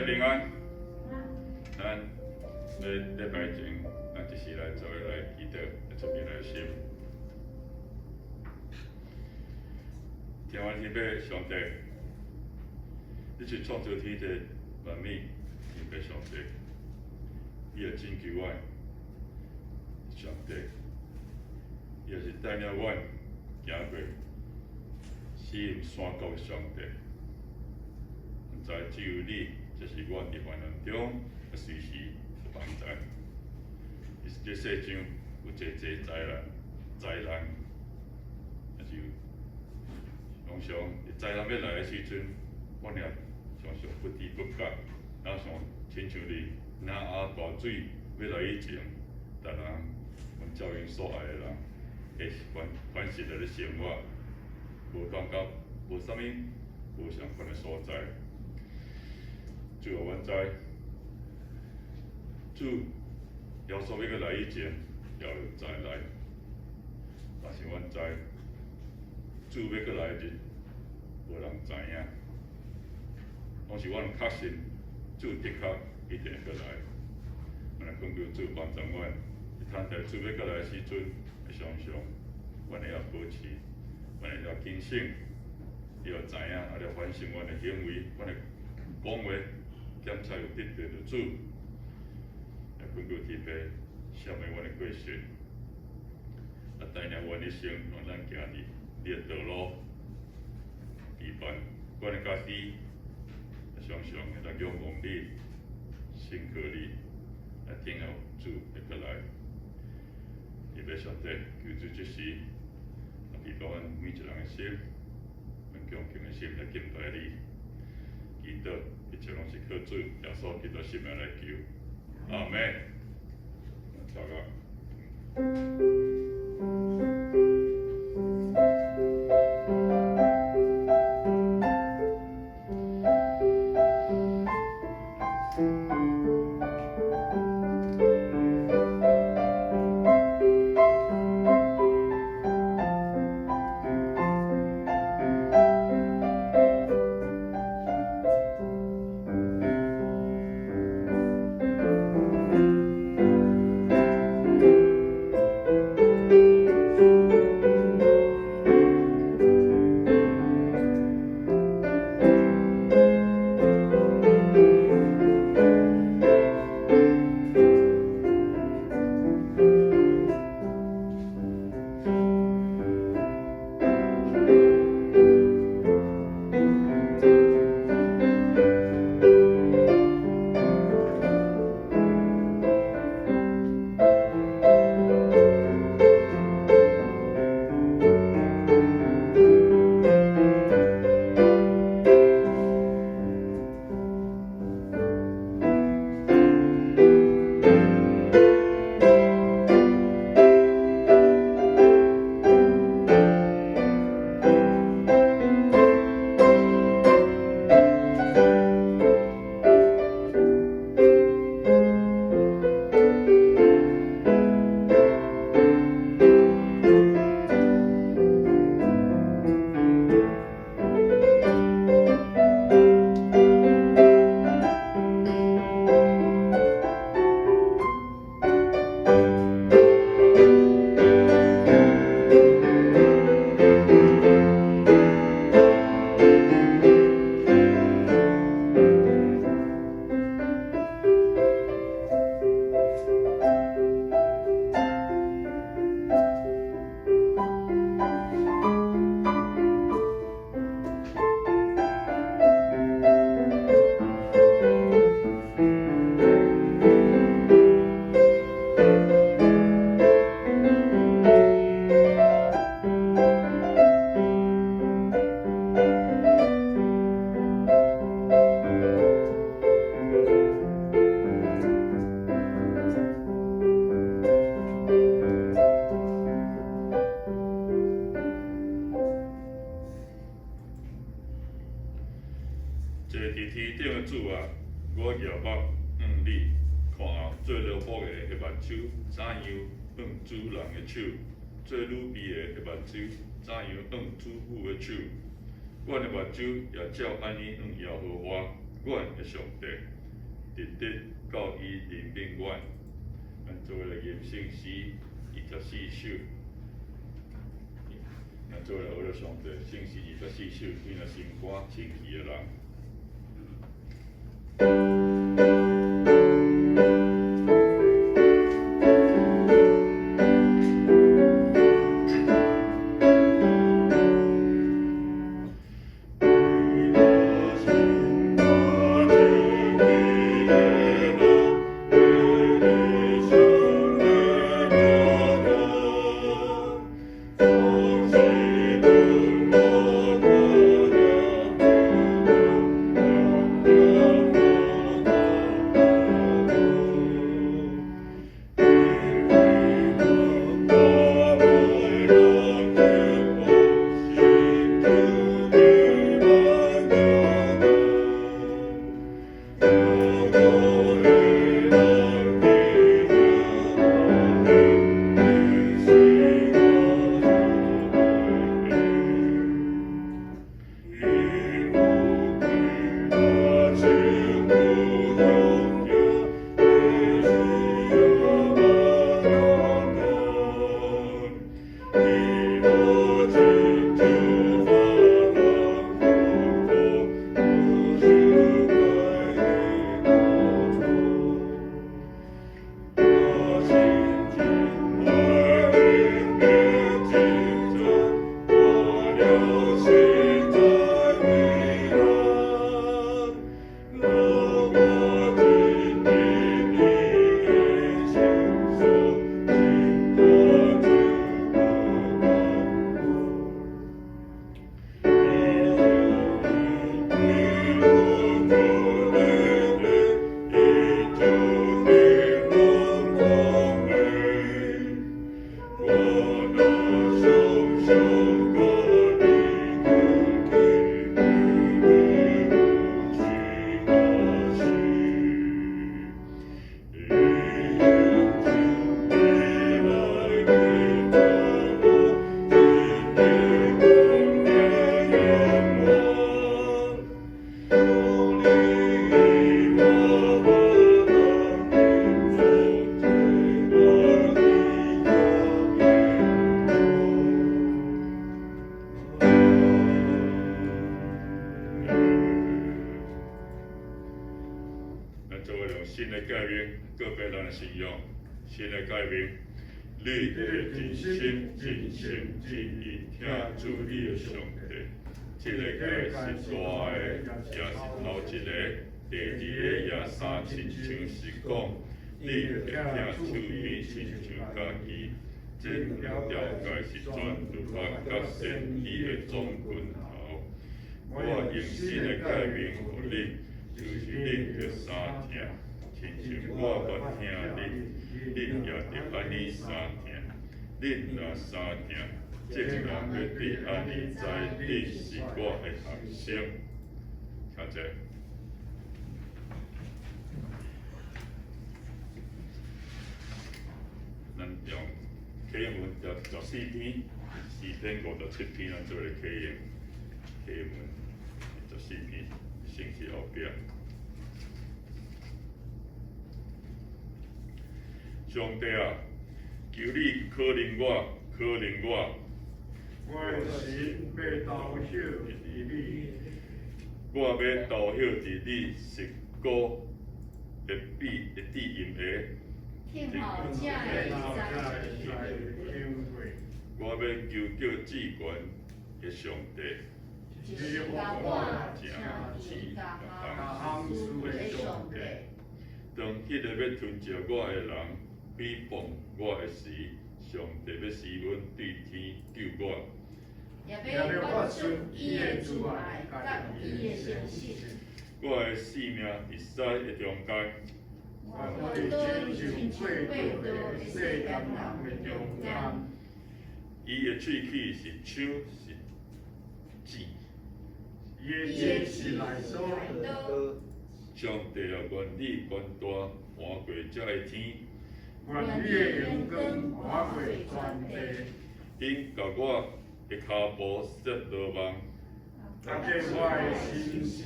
平安。咱咧礼拜前，咱一時來做伙來祈禱，來準備來心。天父天父上帝，你是創造天地萬物天父上帝，你會拯救阮上帝，你也是帶領阮行過死蔭山谷的上帝。毋知只有你，才是阮佇患難中隨時的幫助。這世上有濟濟災難，災難，但是常常災難欲來的時陣，阮也常常不知不覺，若像親像佇挪亞大水欲來以前，逐人阮照𪜶所愛的人，會款款式來咧生活，無感覺無啥物無相仝的所在。主啊，阮知，主耶穌欲閣來以前，也有災難，但是阮知，主欲閣來的日，無人知影。但是阮確信，主的確一定會閣來。阮來懇求主幫助阮，伫等待主欲閣來的時陣，會常常阮會曉保持，阮會曉警醒，會曉知影，啊，來反省阮的行為，阮的講話，檢查有得著著主，來懇求天父赦免阮的過失，啊，帶領阮一生，讓咱行佇你的道路，陪伴阮的家己，常常會來仰望你，信靠你，來等候主會閣來。天父上帝，求主這時，啊，預備阮每一人的心，阮恭敬的心來敬拜你。祈禱，一切攏是靠主耶穌基督聖名來求，阿們。禱告。坐佇天頂的主啊，我舉目向你，看啊，做奴僕的彼目睭怎樣向主人的手，做女婢的彼目睭怎樣向主婦的手。阮的目睭也照按呢向耶和華，阮的上帝。直直到伊憐憫阮。咱做伙來吟聖詩24首。咱做伙來學著上帝聖詩二十四首，對若心肝清氣的人。咱做伙用新的誡命告白咱的信仰，新的誡命，你會盡心、盡性、盡意疼主你的上帝。這个誡是大的，也是頭一个。第二个也相親像是講，你會疼厝邊親像家己。這兩條誡是全律法佮先知的總根頭。我用新的誡命予恁，就是恁著相疼，親像我捌疼恁，恁也著按呢相疼。恁若相疼，眾人欲對按呢知恁是我的學生。請坐。咱用啟應文14篇，詩篇57篇，咱做伙啟應。啟應文14篇，聖詩後壁。上帝啊，求你可憐我，可憐我。我的心欲投靠佇你。我欲投靠佇你實古的庇的庇蔭下。聽候才會知我欲求告至懸的上帝。一時共我聽見逐項事的上帝。當彼个欲吞食我的人誹謗我的時，上帝欲施恩對天救我。也欲發出伊的慈愛佮伊的誠實。我的性命佇屎的中間。我倒親像過道的世間人的中間。伊的喙齒是槍是箭。伊的舌是利刀。上帝啊，願你權大橫過這个天。願你的榮光橫過全地。𪜶共我的跤步設羅網。搭建我的心神。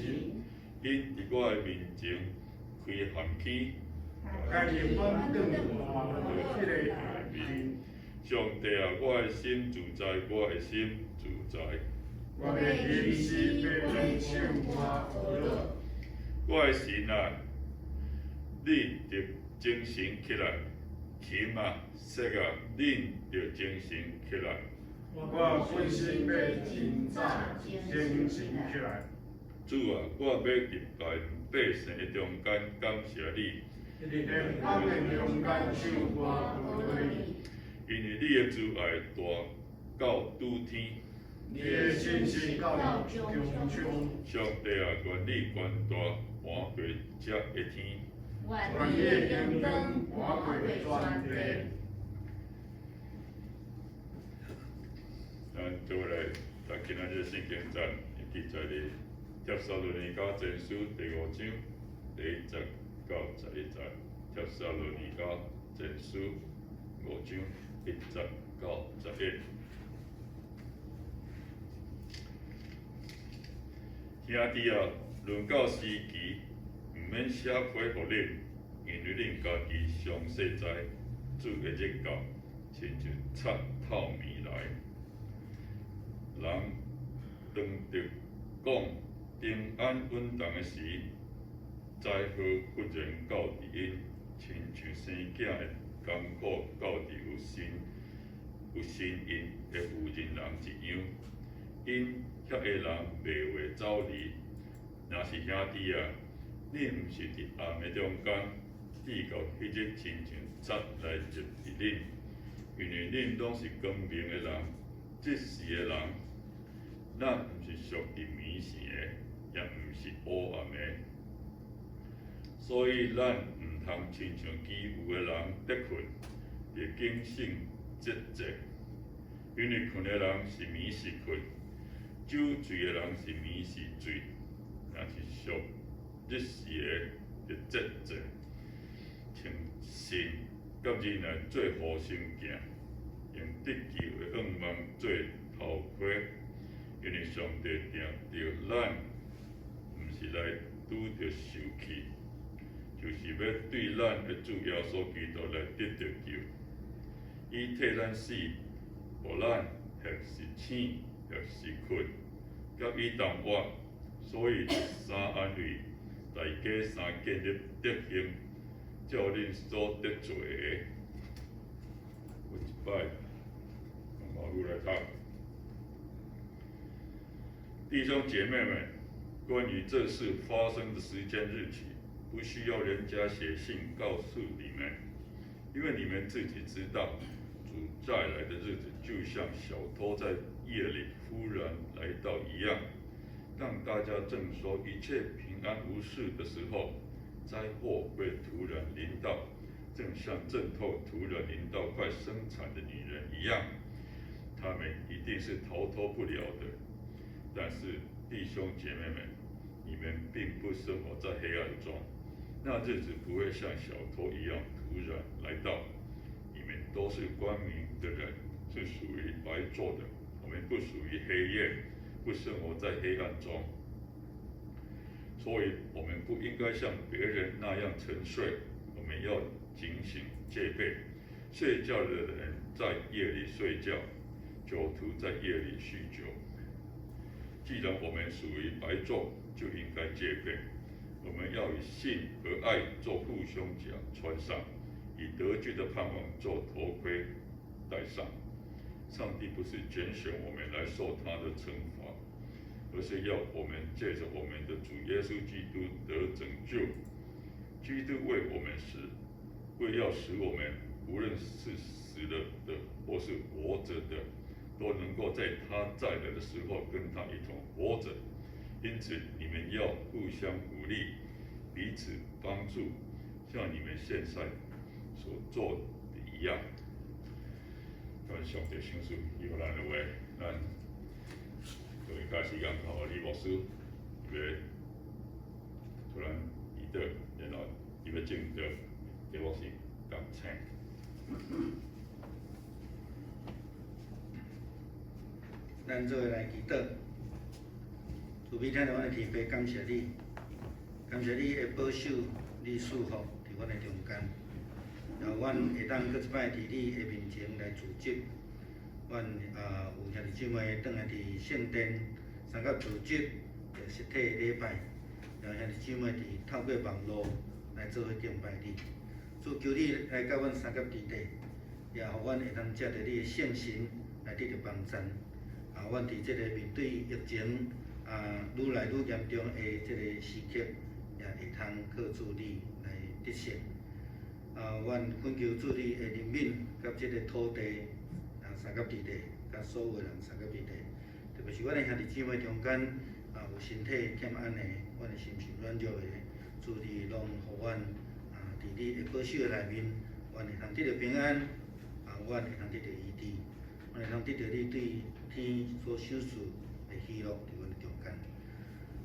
𪜶佇我的面前囥開咸坑，家己反轉活落彼个內面。上帝啊，我的心自在，我的心自在。我的心思欲唱歌呵樂。我的神啊，你著精神起來，琴啊，瑟啊，恁著精神起來。我本身欲真早精神起來。主啊，我欲佇萬百姓的中間感謝你。佇聯邦的中間唱歌呵樂你。因為你的慈愛大到諸天。你的信實到穹蒼。上帝啊，願你權大瞞過這个天。願你的榮光瞞過全地。咱做伙來讀今仔日聖經節，記載佇帖撒羅尼迦前書第五章第一節到11節。帖撒羅尼迦前書五章一節到11。兄弟啊，論到時期，毋免寫批予恁，因為恁家己上細知，主的日到，親像賊透暝來。人當著講平安穩當的時，災禍忽然到佇𪜶，親像生囝的艱苦到佇有身孕的婦人人一樣，𪜶遐个人袂會走離。若是兄弟啊，恁毋是佇暗的中間，至到彼日親像賊來入佇恁，因為恁攏是光明的人，日時的人。咱毋是屬佇暝時的，也毋是烏暗的，所以咱毋通親像其餘的人咧睏，著警醒節制。因為睏的人是暝時睏，酒醉的人是暝時醉。若是屬日時的，著節制，穿信佮忍耐做護心鏡，用得救的願望做頭盔。因為上帝定著咱，毋是來拄著受氣，就是欲對咱的主耶穌基督來得著救。伊替咱死，予咱或是醒，或是睏，佮伊同活。所以三安慰，大家三建立德行，照恁所得罪的。有一擺，用華語來讀。弟兄姐妹們，關於這事發生的時間日期，不需要人家寫信告訴你們，因為你們自己知道，主再來的日子就像小偷在夜裡忽然來到一樣。當大家正說一切平安無事的時候，災禍會突然臨到，正像陣痛突然臨到快生產的女人一樣，他們一定是逃脫不了的。但是弟兄姐妹們，你們並不生活在黑暗中，那日子不會像小偷一樣突然來到。你們都是光明的人，是屬於白晝的，我們不屬於黑夜，不生活在黑暗中，所以我們不應該像別人那樣沉睡，我們要警醒戒備。睡覺的人在夜裡睡覺，酒徒在夜裡酗酒。既然我們屬於白晝，就應該戒備。我們要以信和愛做護胸甲穿上，以得救的盼望做頭盔戴上。上帝不是揀選我們來受他的懲罰，而是要我們借著我們的主耶穌基督得拯救。基督為我們死，為要使我們無論是死了的或是活著的，都能夠在他再來的時候跟他一同活著。因此，你們要互相鼓勵，彼此幫助，像你們現在所做的一樣。感謝上帝賞賜，以予咱的話，咱就會開始間交予李牧師，伊欲突然祈禱，然後伊欲證道，李牧師共請。咱做伙來祈禱，慈悲疼愛阮的天父，感謝你，感謝你的保守，你賜福佇阮的中間，予阮會當閣一擺佇你的面前來聚集。阮啊有兄弟姊妹轉來佇聖殿參加聚集的實體禮拜，予兄弟姊妹佇透過網路來做伙敬拜你。主求你來佮阮相佮佇地，也予阮會當藉著你的聖神來得著幫贊。啊，阮佇這個面對疫情啊愈來愈嚴重的這個時刻，也會通靠主你來得勝。啊，阮懇求主你的憐憫，佮這個土地啊相佮佇地，佮所有的人相佮佇地，特別是阮的兄弟姊妹中間啊有身體欠安的，阮的心是軟弱的，主你攏予阮啊佇你的保守的內面，阮會通得著平安，啊，阮會通得著醫治，阮會通得著你對天所賞賜的喜樂佇阮的中間。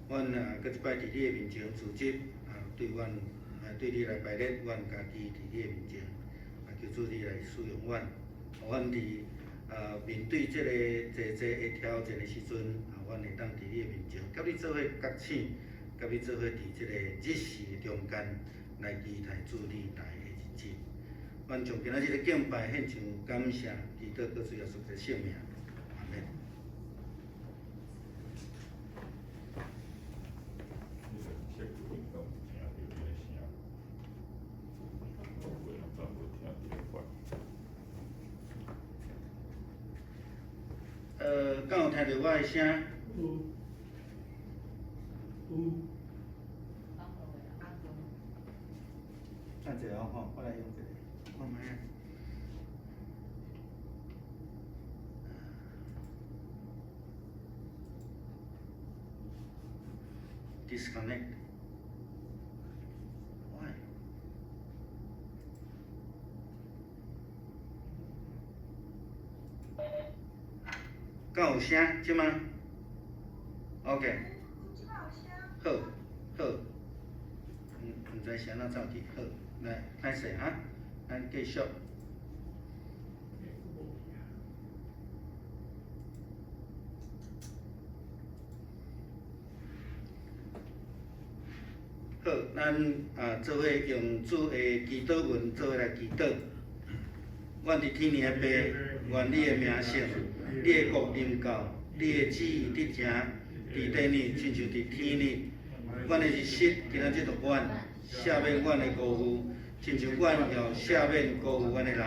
阮啊，閣一擺佇你的面前聚集，啊，對阮啊對你來排列阮家己佇你的面前，啊，求主你來使用阮，予阮佇啊面對這个濟濟的挑戰的時陣，啊，阮會當佇你的面前，佮你做伙覺醒，佮你做伙佇這个日時中間來期待主你來的日子。阮將今仔日的敬拜獻上感謝，祈禱閣主耶穌的聖名，阿們。你個設備敢有聽著你的聲？有的人敢無聽著款？敢有聽著我的聲？有。有。等一下吼，我來用這個，看覓仔。Disconnect. Why? 敢有聲？這馬？OK。好，好。毋知是按怎走去，好，來，歹勢哈，咱繼續。好，咱啊做伙用主的祈禱文做伙來祈禱。阮佇天的父，願你的名聖，你的國臨到，你的旨意得成，佇地呢親像佇天呢。阮的日食今仔日就阮，赦免阮的辜負，親像阮也赦免辜負阮的人。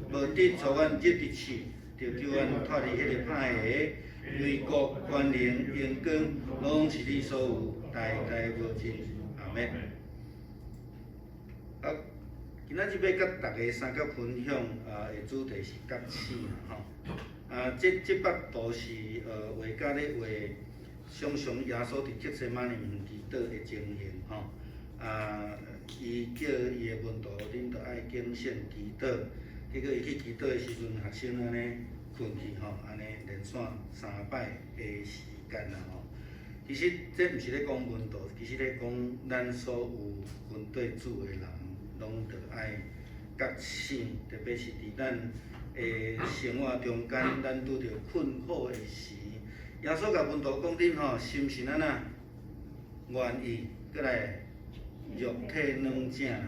無得帶阮入佇試，著救阮脫離彼个歹的，因為國、權能、榮光，攏是你所有，代代無盡。阿們。啊，今仔日欲佮大家相佮分享啊的主題是覺醒吼。啊，這幅圖是畫家咧畫，想像耶穌佇客西馬尼園祈禱的情形吼。啊，伊叫伊的門徒，恁著愛警醒祈禱。結果伊去祈禱的時陣，學生按呢睏去吼，按呢連續三擺的時間啦吼。其實這毋是咧講門徒，其實咧講咱所有跟綴主的人，攏著愛覺醒，特別是佇咱的生活中間，咱拄著困苦的時，耶穌共門徒講：恁吼心是按怎願意閣來肉體軟正。啊，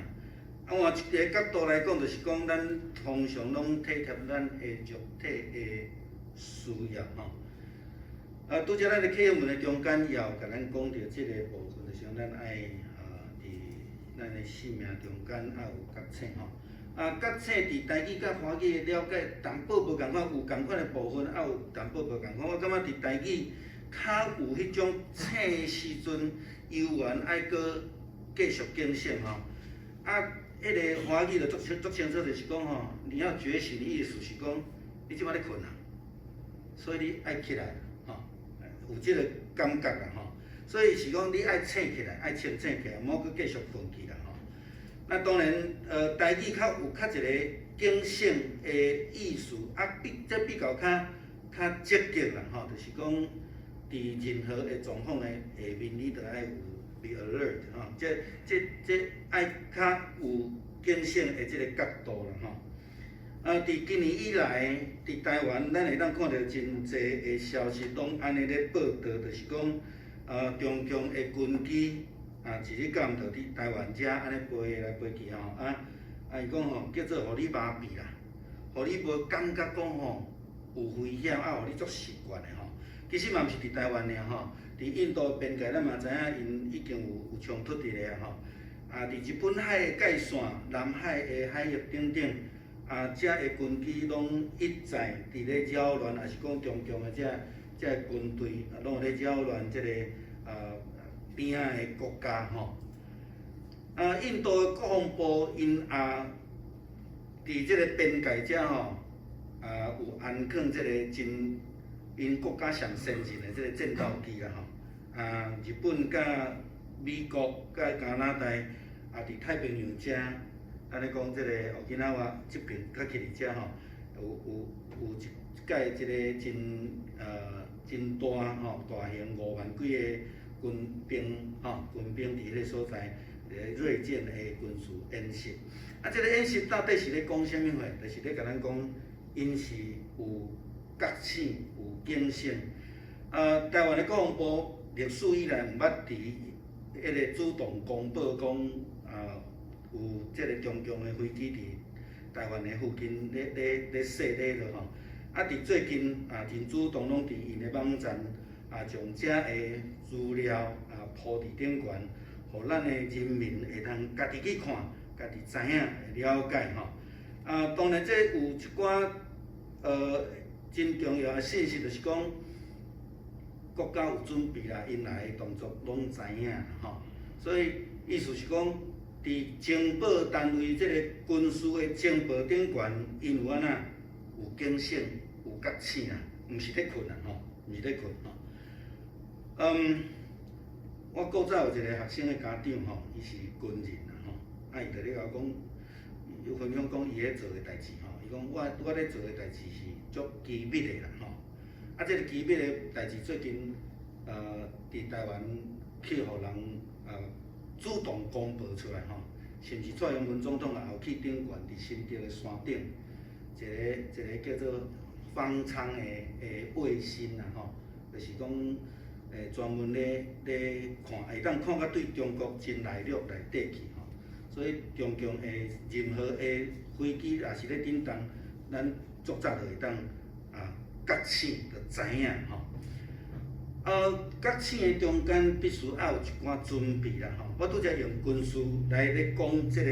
換一个角度來講，就是講咱通常攏體貼咱的肉體的需要吼。啊，拄才咱的啟文的中間也有共咱講著這个部分，就是講咱愛啊，佇咱的生命中間愛有覺醒吼。啊，覺醒佇台語佮華語的了解淡薄無仝款，有仝款的部分，也有淡薄無仝款。我感覺佇台語較有彼種醒的時陣，猶原愛閣繼續警醒吼。啊，彼个華語就足清足清楚，就是講吼，你要覺醒的意思是講，你這擺咧睏啊，所以你愛起來吼，有這个感覺啦吼。所以是講你愛醒起來，愛清醒起來，莫閣繼續睏去啦吼。那當然，台語較有較一个警醒的意思，啊，這比較較積極啦吼，就是講佇任何的狀況的下面，你著愛有 be alert 吼，這愛較有警醒的這个角度啦吼。啊，佇今年以來，佇台灣，咱會當看著真濟的消息，攏按呢咧報導，就是講，啊，中共的軍機啊，一日到暗就佇台灣遮按呢飛來飛去吼，啊啊伊講吼叫做予你麻痹啦，予你無感覺講吼有危險，啊，予你足習慣的吼。其實嘛毋是佇台灣爾吼，佇印度邊界咱嘛知影，𪜶已經有衝突佇咧啊吼。啊，佇日本海的界線、南海的海域等等，啊，遮的軍機攏一再佇咧擾亂，抑是講中共的這軍隊啊，攏有咧擾亂這个邊仔的國家吼。啊，印度的國防部𪜶也佇這个邊界遮吼，啊有安放這个真𪜶國家上先進的這個戰鬥機啦吼。啊，日本佮美國佮加拿大也佇太平洋遮，按呢講這個沖縄這爿較去佇遮吼，有一蓋這个真大吼，大型5萬幾個軍兵吼，軍兵佇彼个所在，咧銳劍的軍事演習。啊，這個演習到底是咧講啥物貨？就是咧共咱講，𪜶是有覺醒、有警醒。啊，台灣的國防部歷史以來毋捌佇彼个主動公布講啊，有這个中共的飛機佇台灣的附近咧踅咧落吼。啊，佇最近啊，真主動攏佇𪜶的網站啊，將遮的資料啊鋪佇頂懸，予咱的人民會當家己去看，家己知影會了解吼。啊，當然這有一寡真重要的信息，就是講國家有準備啦，𪜶來的動作攏知影吼。所以意思是講，佇情報單位這個軍事的情報頂懸，𪜶有按怎有警醒、有覺醒啊，毋是咧睏啊吼，毋是咧睏吼。我古早有一個學生的家長吼，伊是軍人啊吼，啊伊就咧共我講，伊分享講伊咧做的代誌吼，伊講我咧做的代誌是足機密的啦吼，啊這个機密的代誌最近佇台灣去予人主動公布出來吼，甚至蔡英文總統也有去頂懸佇新竹的山頂，一個叫做方艙的衛星啦吼，就是講專門咧看，會當看到對中國真內陸內底去吼，所以中共的任何的飛機也是咧振動，咱足早就會當啊覺醒，就知影吼。啊，覺醒的中間必須愛有一寡準備啦吼。我拄才用軍事來咧講這個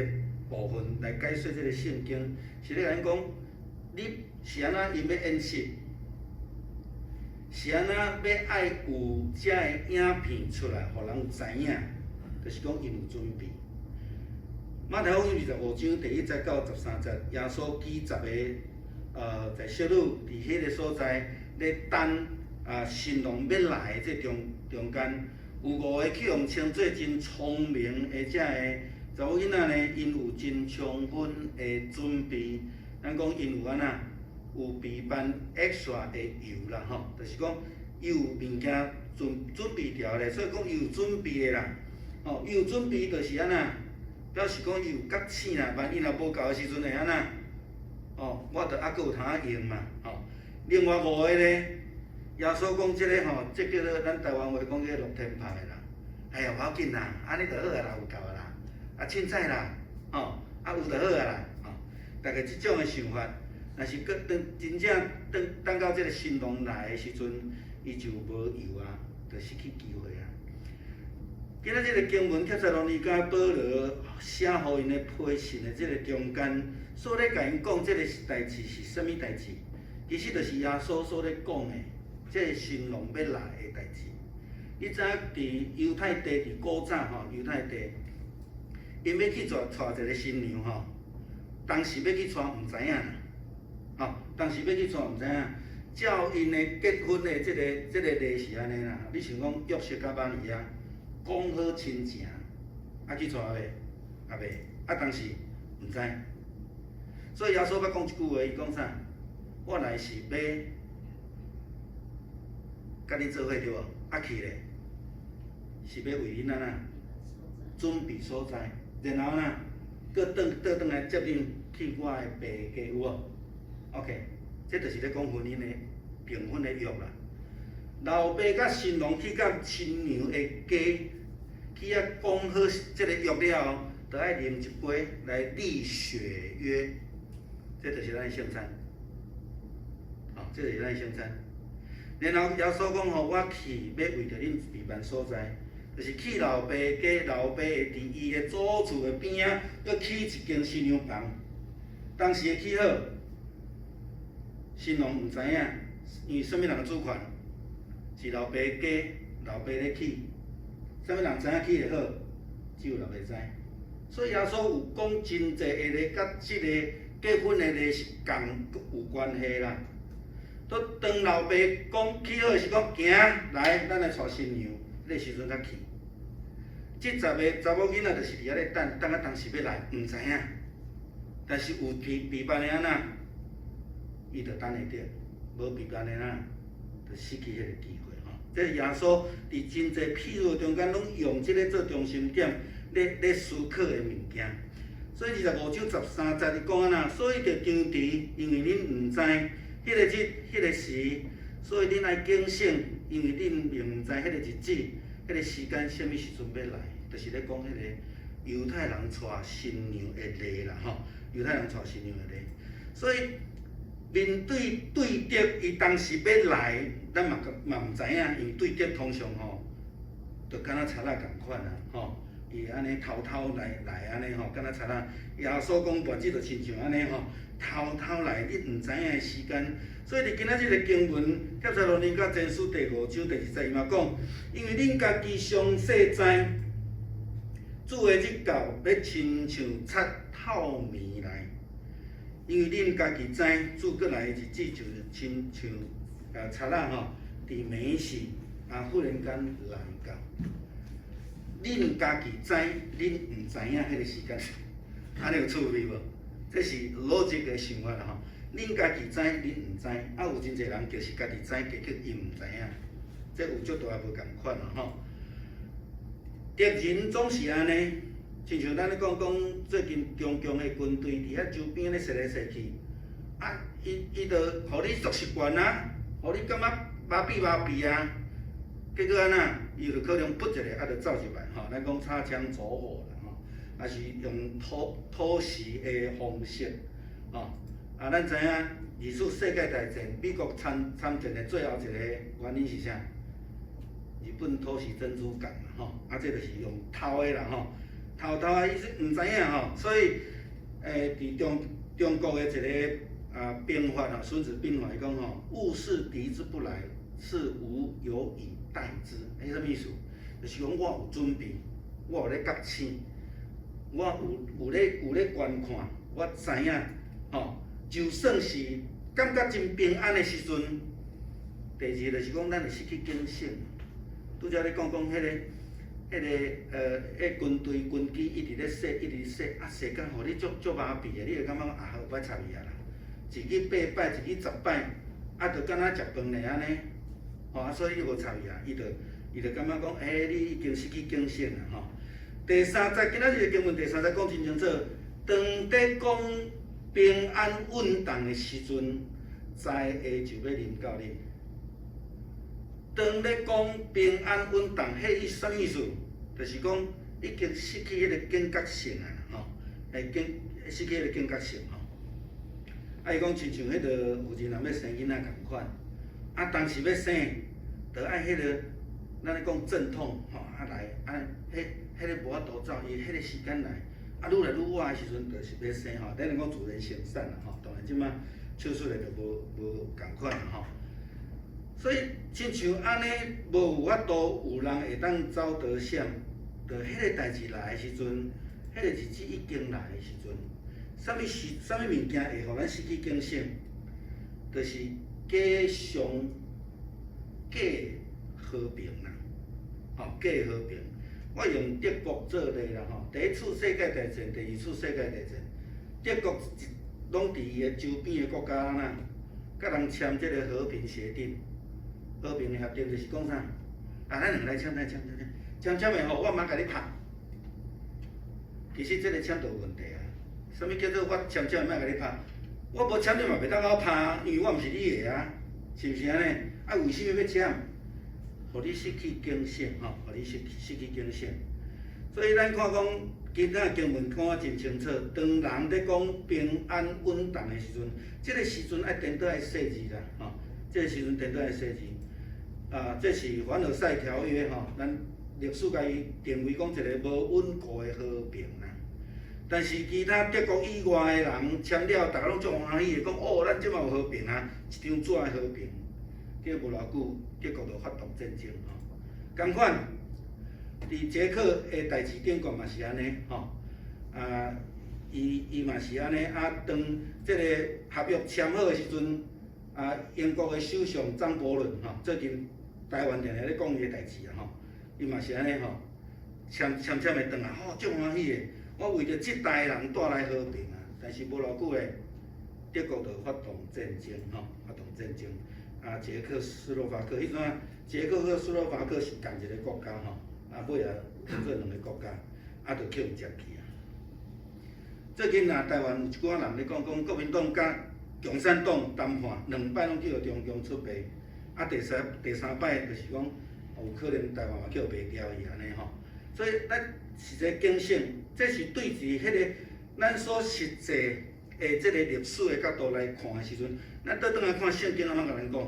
部分，來解說這個聖經，是咧共咱講，你是按怎𪜶欲演習？是按怎欲愛有遮个影片出來，予人知影，就是講𪜶有準備。馬太福音25章第1節到13節，耶穌舉十个在小女佇彼个所在咧等啊新郎欲來的這中間，有五个去予稱做真聰明的遮个查某囡仔呢，𪜶有真充分的準備。咱講𪜶有按怎？有備辦 extra 的油啦吼，就是講伊有物件準備牢咧，所以講伊有準備的啦。吼，伊有準備就是按怎？表示講伊有覺醒啦，萬一若無夠的時陣會按怎？哦，我著猶閣有通仔用嘛，吼。另外五个咧，耶穌講這个吼，這叫做咱台灣話講叫樂天派的啦。哎呀，無要緊啦，按呢就好啊啦，有夠啊啦。啊，凊彩啦，吼，啊有就好啊啦，吼。大概這種的想法，若是閣當真正等到這个新郎來的時陣，伊就無油啊，就失去機會啊。今仔這个經文，帖撒羅尼迦保羅寫予𪜶的批信的這个中間，所咧共𪜶講這个代誌是啥物代誌？其實就是耶穌所咧講的，這个新郎欲來的代誌。你知影佇猶太地，佇古早吼，猶太地，𪜶欲去娶娶一个新娘吼，當時欲去娶毋知影，吼，當時欲去娶毋知影，照𪜶的結婚的這个禮是按呢啦。你想講約瑟佮瑪利亞講好親情，啊去娶未？也未，啊當時毋知。所以耶穌捌講一句話，伊講啥？我來是欲佮恁做伙對無？啊去咧，是欲為恁按怎準備所在，然後呢，閣轉來接恁去我的爸家有無？OK，這就是咧講婚姻的訂婚的約啦。老爸佮新郎去到新娘的家，去遐講好這个約了後，就愛啉一杯來立血約，這就是咱的聖餐。吼，這就是咱的聖餐。然後耶穌講吼，我去欲為著恁預辦所在，就是去老爸家，老爸會佇伊的祖厝的邊仔，閣起一間新娘房。當時會起好，新郎毋知影，因為啥物人的主權，是老爸家，老爸咧起，啥物人知影起會好，只有老爸知。所以耶穌有講真濟的咧，佮這个結婚的禮是仝有關係啦。都當老爸講起好是講行來，咱來娶新娘，彼个時陣才去。這十个查某囡仔就是佇遐咧等，等啊當時欲來，毋知影。但是有備備辦的按怎，伊就等會著；無備辦的按怎，就失去彼个機會吼。這耶穌佇真濟譬喻中間，攏用這个做中心點，咧咧思考的物件。所以25章13節伊講按怎，所以著張遲，因為恁毋知彼个日、彼个時，所以恁愛警醒，因為恁並毋知彼个日子、彼个時間啥物時陣欲來，就是咧講彼个猶太人娶新娘的禮啦吼，猶太人娶新娘的禮。所以面對對敵，伊當時欲來，咱嘛嘛毋知影，因為對敵通常吼，就敢若賊仔仝款啊，吼，伊會按呢偷偷來來按呢吼，敢若賊仔。耶穌講末日就親像按呢吼，偷偷來，你毋知影的時間。所以佇今仔日的經文，帖撒羅尼迦前書第五章第二節，伊嘛講，因為恁家己詳細知，主的日到，欲親像賊透暝來。因為恁家己知，主閣來的日子就是親像賊仔吼，佇暝時啊忽然間來到。恁家己知，恁毋知影彼个時間，按呢有趣味無？這是邏輯的想法啦吼。恁家己知，恁毋知，啊有真濟人就是家己知，結果伊毋知影，這有足大無仝款啦吼。敵人總是按呢，親像咱咧講講最近中共的軍隊佇遐周邊咧踅來踅去，啊，伊伊就予你足習慣啊，予你感覺麻痹麻痹啊，結果按怎？伊就可能噗一下啊，就走入來吼。咱講擦槍走火啦吼，抑是用偷偷襲的方式，吼。啊，咱知影二次世界大戰美國參參戰的最後一個原因是啥？日本偷襲珍珠港嘛吼，啊，這就是用偷的啦吼，偷偷的意思毋知影吼，所以，佇中中國的一个啊兵法吼，孫子兵法伊講吼，物事敵之不來，是吾有以待之。彼啥物意思？就是講我有準備，我有咧覺醒，我有有咧有咧觀看，我知影吼，就算是感覺真平安的時陣，第二就是講咱會失去警醒。拄才咧講講彼个、彼个彼軍隊軍機一直咧踅，一直踅，啊踅到予你足足麻痹的，你會感覺講啊好，欲插伊啊啦。一日八擺，一日十擺，啊，就敢若食飯咧按呢，吼啊，所以你無插伊啊，伊就伊就感覺講，欸，你已經失去警醒啦吼。第三節，今仔日的經文第三節講真清楚，當佇講平安穩當的時陣，災禍就欲臨到恁。當咧講平安穩當，彼意啥物意思？就是講已經失去彼個警覺性啊，吼，會警失去彼個警覺性吼。啊，伊講親像彼个有一人欲生囡仔仝款，啊，當時欲生，就愛彼个，咱咧講陣痛吼，啊來，啊，彼彼个無法度走，伊彼个時間來，啊，愈來愈晚的時陣，就是欲生吼。咱咧講自然生產啦吼，當然這擺手術的就無無仝款啦吼。所以，親像按呢，無有法度有人會當走得閃，就彼个代誌來的時陣，彼个日子已經來的時陣，啥物時啥物物件會予咱失去警醒？就是假上假和平啦，吼，假和平。我用德國做例啦，吼，第一次世界大戰、第二次世界大戰，德國攏佇伊的周邊的國家啦，佮人簽這个和平協定。和平的協定就是講啥？啊，咱兩个來簽，來簽，簽，簽簽的吼，我毋通共你拍。其實這个簽就有問題啊！啥物叫做我簽簽毋愛共你拍？我無簽你嘛袂當共我拍，因為我毋是你的啊，是毋是按呢？啊，為啥物欲簽？予你失去警醒，吼，予你失失去警醒。所以咱看講，今仔經文講啊真清楚，當人咧講平安穩當的時陣，這個時陣愛顛倒愛細膩啦，吼，這個時陣顛倒愛細膩。啊，這是凡爾賽條約吼，咱歷史共伊定位講一個無穩固的和平啦。但是其他德國以外的人簽了，逐家攏足歡喜的，講哦，咱這擺有和平啊，一張紙的和平。結果無偌久，德國就發動戰爭吼。仝款，佇捷克的代誌頂懸嘛是按呢吼，啊，伊嘛是按呢啊。當這個合約簽好的時陣，啊，英國的首相張伯倫吼，最近台灣定定咧講伊的代誌啊吼，伊嘛是按呢吼，簽簽簽的轉來，吼，足歡喜的，我為著這代人帶來和平啊，但是無偌久的，德國就發動戰爭吼，發動戰爭，啊，捷克斯洛伐克，彼陣捷克和斯洛伐克是仝一個國家吼。啊，尾仔變做兩個國家，啊，就去予佔去啊。最近啊，台灣有一寡人咧講，講國民黨佮共產黨談判兩擺攏叫中共出賣，啊，第三擺就是講有可能台灣嘛叫賣掉去按呢吼。所以咱實際警醒，這是對佇彼個咱所實際的這個歷史的角度來看的時陣，咱倒轉來看聖經按怎共咱講？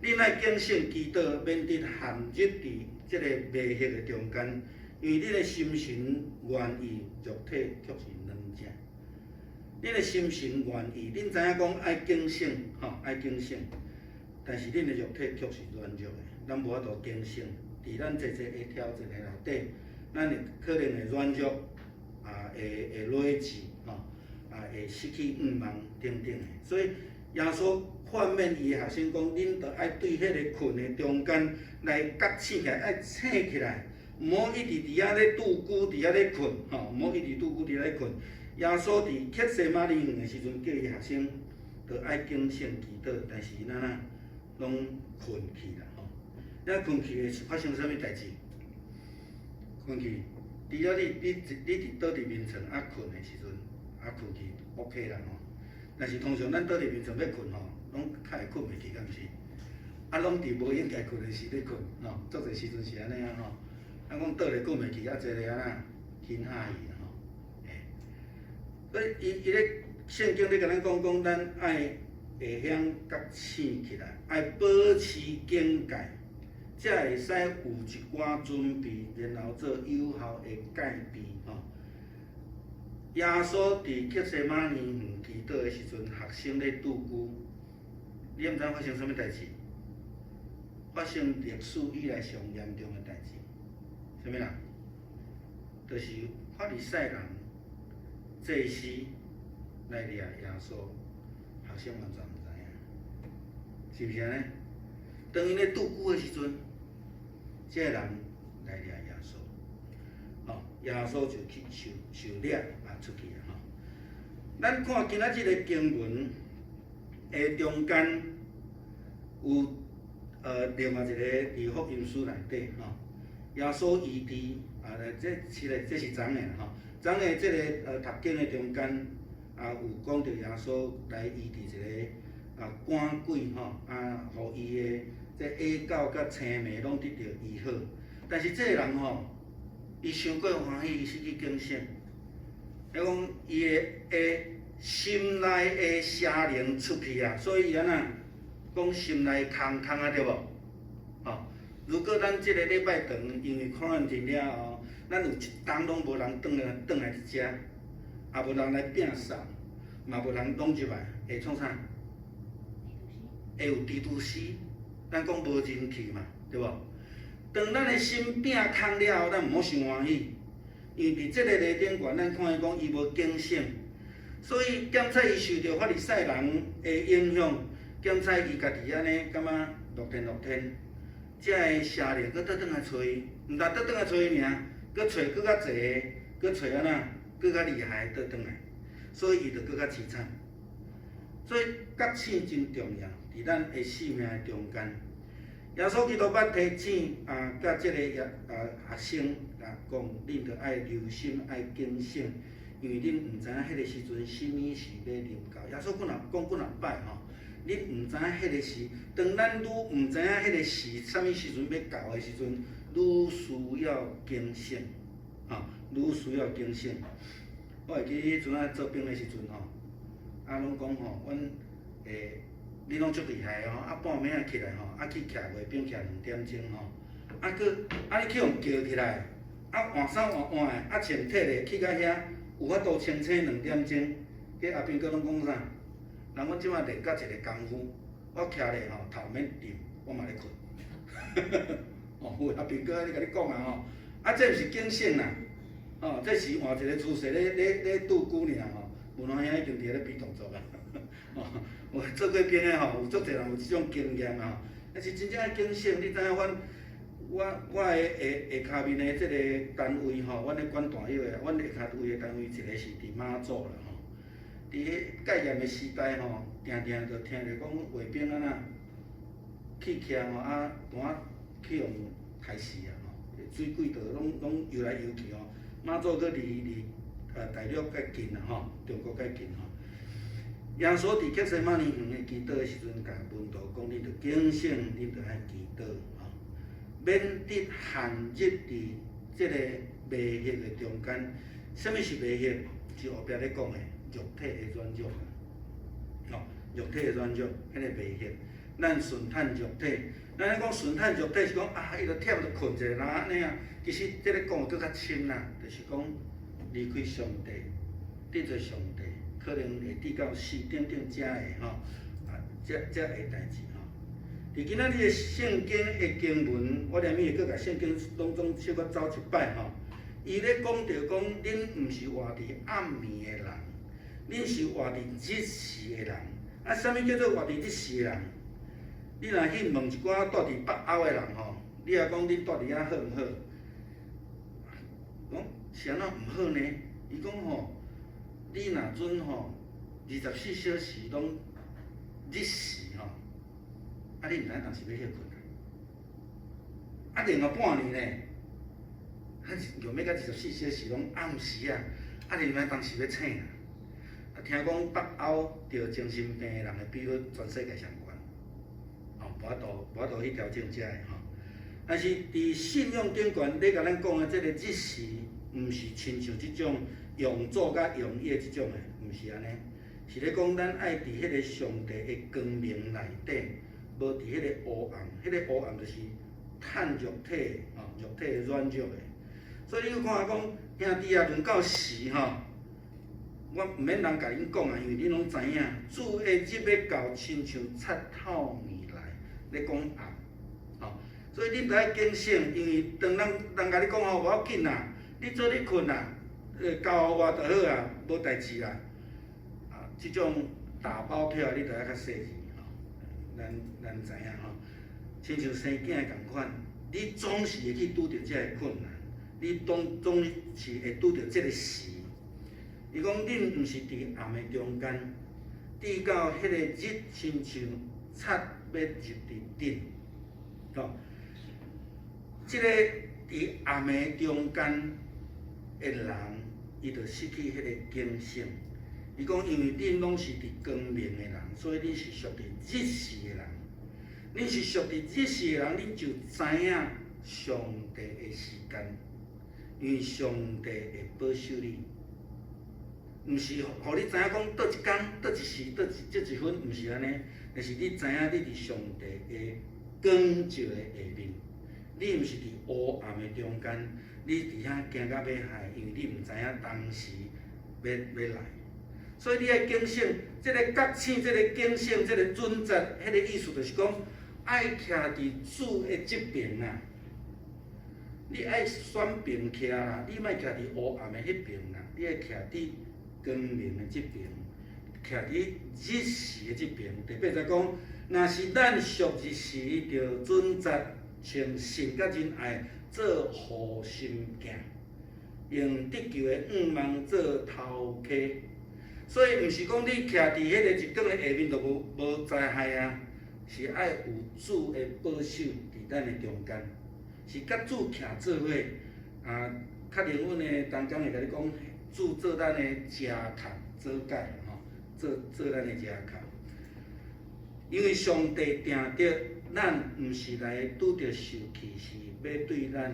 恁愛警醒祈禱，免得陷入佇這個迷惑的中間，因為恁的心神願意，肉體卻是軟弱。恁的心神願意，恁知影講愛警醒，吼，愛警醒，但是恁的肉體卻是軟弱的，咱無法度警醒。佇咱濟濟的挑戰的內底，咱會可能會軟弱，啊，會累滯，吼，啊，會失去向望等等的。所以耶穌勸勉伊的學生講：恁著愛對彼個睏的中間來覺醒起來，愛醒起來，毋好一直佇遐咧拄久，佇遐咧睏，吼，毋好一直拄久佇遐咧睏。耶穌佇客西馬尼園的時陣，叫伊學生著愛警醒祈禱，但是𪜶啊，攏睏去啦，吼。你睏去會發生啥物代誌？睏去，除了你佇倒佇眠床啊睏的時陣，啊睏去 OK 啦吼。但是通常咱倒佇眠床欲睏吼，攏較會睏袂去，敢毋是？啊，攏佇無應該睏的時咧睏，吼，足濟時陣是按呢啊吼。啊，講倒咧睏袂去，啊，坐咧按怎輕下去吼，欸。所以伊伊咧聖經咧共咱講講，咱愛會曉覺醒起來，愛保持警戒，才會使有一寡準備，然後做有效的戒備吼。耶穌佇客西馬尼園祈禱的時陣，學生咧拄久，你毋知影發生啥物代誌？發生歷史以來上嚴重的代誌，啥物啦？就是法利賽人祭司來掠耶穌，學生完全毋知影，是毋是按呢？當𪜶咧拄久的時陣，這个人來掠耶穌，吼，耶穌就去受掠啊出去啊吼。咱看今仔這个經文的中間有另外一個佇福音書內底吼，耶穌醫治啊，這是咧，這是昨的吼，昨的這個讀經的中間啊，有講著耶穌來醫治一個啊趕鬼吼，啊，予伊的這啞狗佮青盲攏得著醫好。但是這個人吼，伊傷過歡喜，伊失去警醒。伊講伊的心內的邪靈出去啊，所以伊按怎講心內空空啊，對無？吼，如果咱這個禮拜長，因為 quarantine 了後，咱有一冬攏無人轉來轉來佇遮，也無人來摒掃，嘛無人攏入來，會創啥？會有蜘蛛絲，咱講無人氣嘛，對無？當咱的心變空了後，咱毋好傷歡喜，因為佇這個例頂懸，咱看伊講伊無警醒，所以檢測伊受著法利賽人的影響，檢測伊家己按呢感覺樂天樂天，這个邪靈閣倒轉來揣伊，毋但倒轉來揣伊爾，閣揣閣較濟個，閣揣按怎，閣較厲害倒轉來，所以伊就閣較淒慘。所以覺醒真重要，佇咱的生命的中間。耶穌基督捌提醒啊，佮這個耶啊學生啊講，恁著愛留心，愛警醒，因為恁毋知影彼個時陣啥物事欲臨到。耶穌幾若講幾若擺吼，恁毋知影彼個時，當咱愈毋知影彼個時啥物時陣欲到的時陣，愈需要警醒。吼，愈需要警醒。我會記彼陣仔做兵的時陣吼，啊，攏講吼，阮會，你攏足厲害的吼，啊半暝仔起來吼，啊去徛衛兵徛2點鐘吼，啊閣啊你去予叫起來，啊換衫換換的，啊穿體咧去到遐，有法度清醒2點鐘，彼阿兵哥攏講啥？人阮這擺練到一个功夫，我徛咧吼頭免沉，我嘛咧睏。哦，有阿兵哥咧共你講啊吼，啊這毋是警醒啦，哦，這是換一个姿勢咧咧咧拄久爾吼，文華兄已經佇咧比動作啊。哦，有做過兵的吼，有足濟人有這種經驗吼，但是真正愛警醒，你知影阮我我的下下跤面的這個單位吼，阮咧管大約的，阮下跤位的單位一個是佇馬祖啦吼。佇彼戒嚴的時代吼，定定就聽著講衛兵按怎去徛吼，啊，單仔去予刣死啊吼，水軌道攏攏游來游去吼。馬祖閣離離大陸較近啦吼，中國較近吼。耶穌佇客西馬尼園的祈禱的時陣，共門徒講：恁著警醒，恁著愛祈禱吼，免得陷入佇這個迷惑的中間。啥物是迷惑？是後壁咧講的肉體的軟弱吼，肉體的軟弱，彼個迷惑。咱順趁肉體，咱咧講順趁肉體是講啊，伊著忝著睏者啦按呢啊。其實這个講的閣較深啦，就是講離開上帝，得罪上帝，可能會得到死等等遮的吼，啊，遮遮的代誌吼。佇今仔日的聖經的經文，我連物會閣共聖經攏總小可走一擺吼。伊咧講著講，恁毋是活佇暗暝的人，恁是活佇日時的人。啊，啥物叫做活佇日時的人？你若去問一寡住佇北歐的人吼，你若講恁住佇遐好毋好？講是按怎毋好呢？伊講吼，你若準吼24小時攏日時吼，啊你毋知影當時欲歇睏啊？啊另外半年呢，啊用欲甲24小時攏暗時啊，啊你毋知當時欲醒啊？啊聽講北歐著精神病的人的比率全世界上懸，哦，無法度無法度去調整遮的吼。但是佇信仰頂懸，咧共咱講的這个日時，毋是親像這種用晝佮用夜這種的，毋是按呢，是咧講咱愛佇彼个上帝的光明內底，無佇彼个烏暗，彼个烏暗就是趁肉體吼，肉體的軟弱的。所以你去看講，兄弟啊，論到時吼，我毋免人共恁講啊，因為恁攏知影，主的日欲到，親像賊透暝來，咧講暗，吼。所以恁著愛警醒，因為當人人共你講吼，無要緊啦，你做咧睏啦，交予我就好啊，無代誌啦。啊，這種打包票，你著愛較細膩吼。咱咱知影吼，親像生囝仝款，你總是會去拄著這个困難，你總總是會拄著這个時。伊講恁毋是佇暗的中間，直到彼个日親像賊欲入佇恁，吼。這个佇暗的中間的人，伊就失去彼个警醒。伊講，因為恁攏是佇光明的人，所以恁是屬佇日時的人。恁是屬佇日時的人，恁就知影上帝的時間，因為上帝會保守你。毋是予你知影講佗一工、佗一時、佗一這一分，毋是按呢，但是你知影你佇上帝的光照的下面，你毋是佇烏暗的中間，你佇遐驚甲欲害，因為你毋知影當時欲欲來。所以你愛警醒，這个覺醒、這个警醒、這个準則，彼个意思就是講，愛徛佇主的這邊啊。你愛選邊徛啦，你莫徛佇烏暗的彼邊啦，你愛徛佇光明的這邊，徛佇日時的這邊。第八節講，若是咱屬日時，就準則穿信佮仁愛做護心鏡，用得救的向望做頭盔。所以，毋是講你徛佇彼个日光的下面就無無災害啊，是愛有主的保守佇咱的中間，是佮主徛做伙啊。較靈阮的同工會共你講，主做咱的遮蓋遮蓋吼，做做咱的遮蓋。因為上帝定得咱毋是來拄著受氣，是欲對咱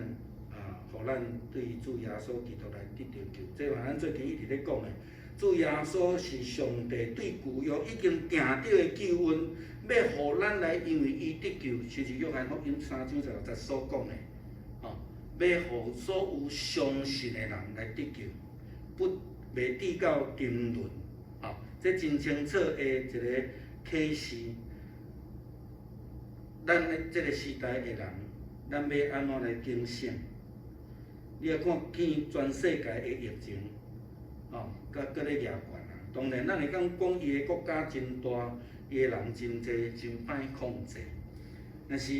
啊，予咱對主耶穌基督來得著救。這嘛咱最近一直咧講的，主耶穌是上帝對舊約已經定著的救恩，欲予咱來因為伊得救，就是約翰福音3章16節所講的，吼，欲予所有相信的人來得救，不袂致到沉淪，吼，這真清楚的一個啟示。咱的這個時代的人，咱欲按怎來警醒？你若看見全世界的疫情，吼，閣閣咧掠懸啊！當然，咱會當講伊的國家真大，伊的人真濟，真歹控制。但是，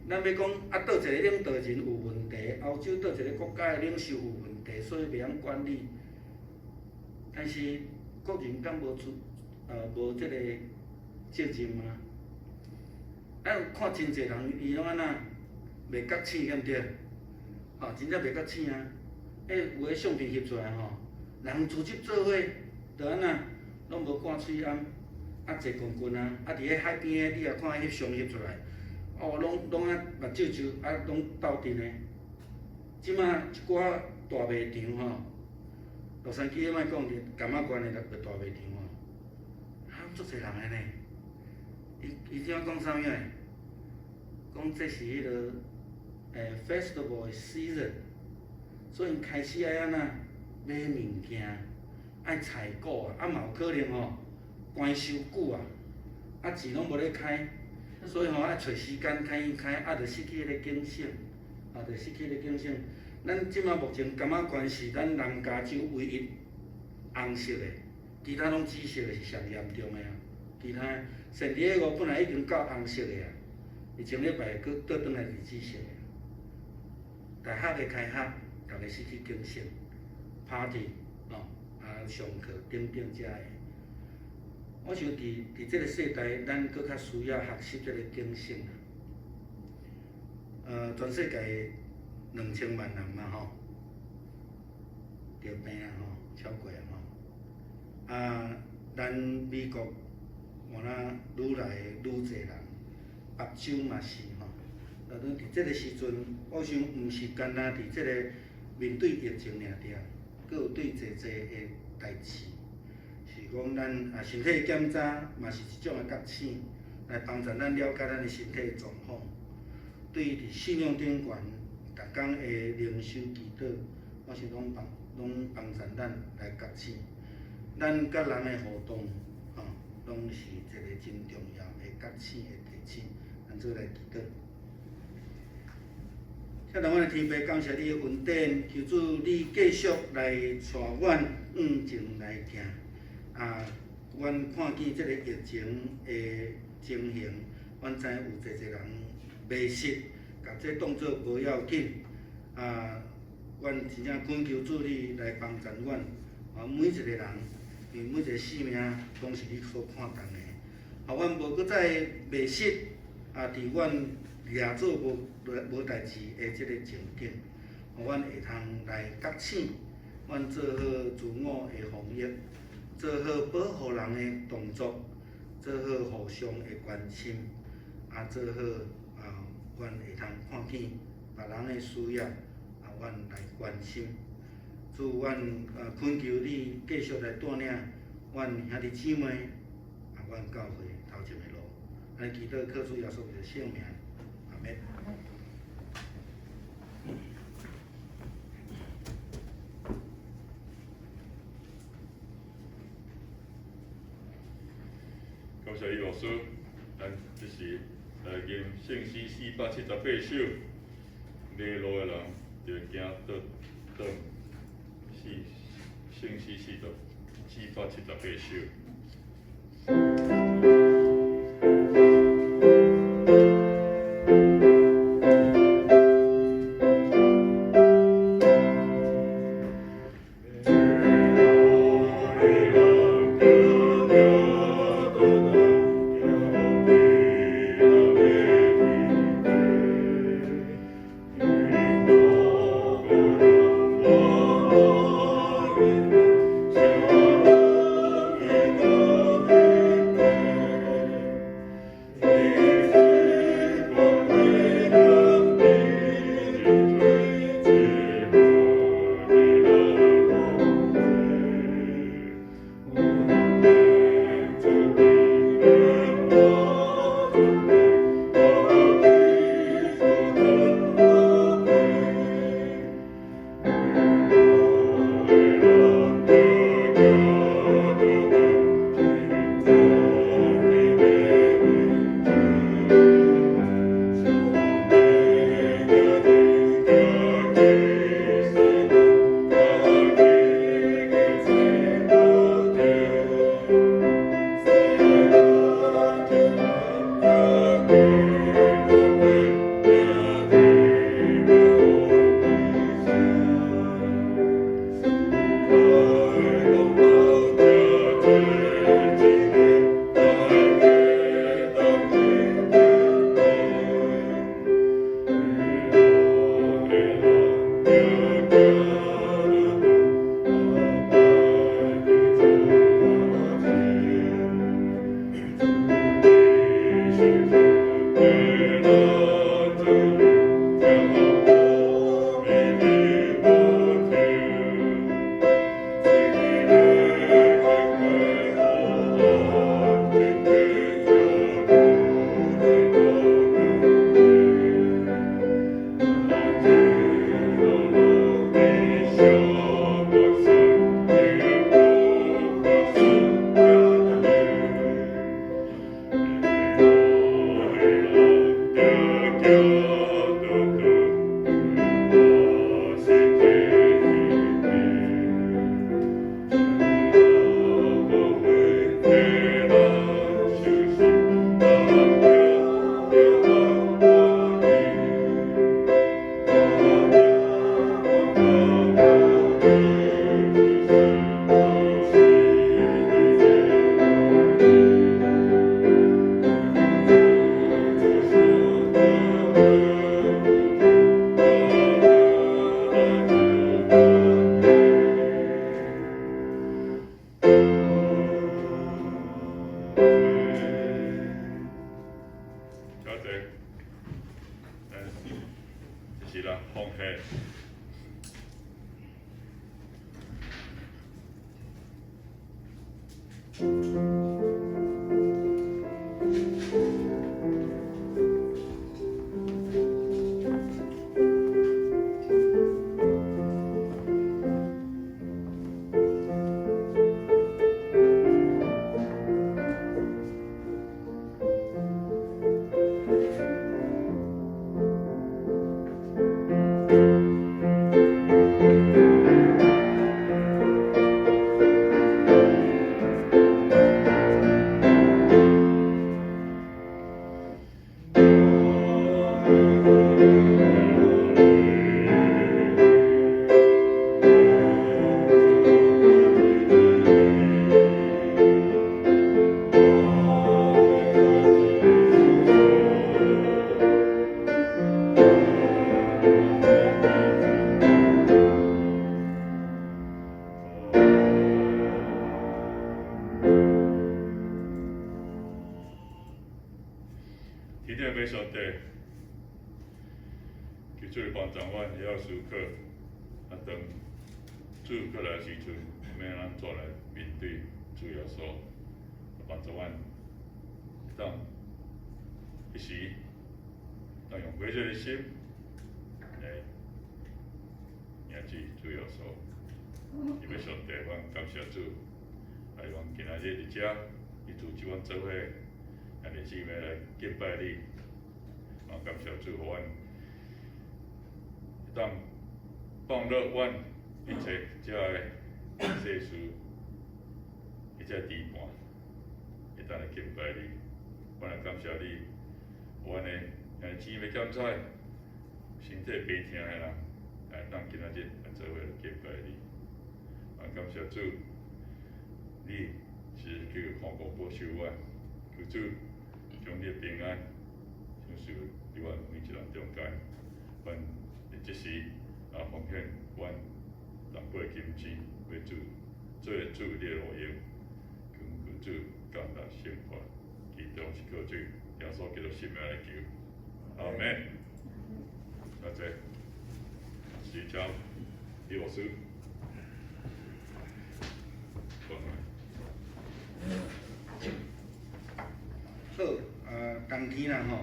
咱欲講啊，佗一个領導人有問題，歐洲佗一个國家的領袖有問題，所以袂曉管理。但是，國人敢無出無這个責任嗎？咱有看真濟人，伊攏按怎袂覺醒，對毋對？吼，真正袂覺醒啊！彼有的相片翕出來吼，人組織做伙，就按怎，攏無掛喙罨，啊坐棍棍啊，啊佇彼海邊的，你若看翕相翕出來，哦，攏攏啊目睭睭啊攏鬥陣的。這馬一寡大賣場吼，洛杉磯莫講佇柑仔縣的大賣場吼，啊足濟人的呢。伊伊這講啥物呢？講這是彼个festival 的 season，所以𪜶開始愛按怎買物件，愛採購啊，啊嘛有可能吼關傷久啊，啊錢攏無咧開，所以吼愛揣時間開一開，啊就失去彼个警醒，啊就失去彼個警醒。咱這馬目前柑仔縣是咱南加州唯一紅色的，其他攏紫色的是上嚴重的啊。其他聖地亞哥本來已經到紅色的啊，伊前禮拜閣倒轉來是紫色的。大學的開學，逐家失去警醒，party 吼，啊上課等等遮的。我想佇佇這个世代，咱閣較需要學習這个警醒啊。全世界2000萬人嘛吼，著病啊吼，超過啊吼。啊，咱美國換哪愈來愈濟人，北洲嘛是吼。啊，咱佇這个時陣，我想毋是干焦佇這个面對疫情爾爾，閣有對濟濟的代誌，是講咱啊身體檢查嘛是一種的覺醒，來幫助咱了解咱的身體狀況。對佇信仰頂懸，逐工的靈修祈禱，我想攏幫攏幫助咱來覺醒。咱佮人的互動，吼，攏是一个真重要的覺醒的提醒。咱做來祈禱。親愛阮的天父，感謝你的恩典，求主你繼續來帶阮向前來行。啊，阮看見這个疫情的情形，阮知影有濟濟人迷失，共這當做無要緊。啊，阮真正懇求主你來幫助阮，啊，每一个人，因為每一个性命攏是你所看重的。啊，阮無閣再迷失，啊，佇阮掠做無無代誌的這个情景，予阮會通來覺醒，阮做好自我的防疫，做好保護人的動作，做好互相的關心，啊，做好啊，阮會通看見別人的需要，啊，阮來關心。主，阮啊懇求你繼續來帶領阮兄弟姊妹，啊，阮教會頭前的路。咱祈禱靠主耶穌的聖名，阿們。感謝李老師，咱這時來吟聖詩478首，迷路的人就驚倒轉，四聖詩478首。迷獻。天顶的上帝，求主帮助阮会晓思考，啊，当主阁来时阵，欲按怎来面对主耶稣，帮助阮会当彼时，当用火热的心来迎接主耶稣。天父上帝，阮感谢主，啊，阮今仔日伫遮，你组织阮做伙，兄弟姊妹来敬拜你，啊，感谢主，予阮会当放落阮一切遮个世事，一切牵绊，会当来敬拜你。阮来感谢你，予阮的兄弟姊妹检采，身体病痛的人，会当今仔日来做伙来敬拜你。啊，感谢主，你是叫看顾保守阮，求主将你的平安赏赐伫阮每一人中间。阮会这时啊奉献阮淡薄的金钱，为主做主你的荣耀，求求主降临圣化，祈祷是靠主耶稣基督圣名来求，阿门。多谢，是请李牧师。好，啊，冬天啦吼，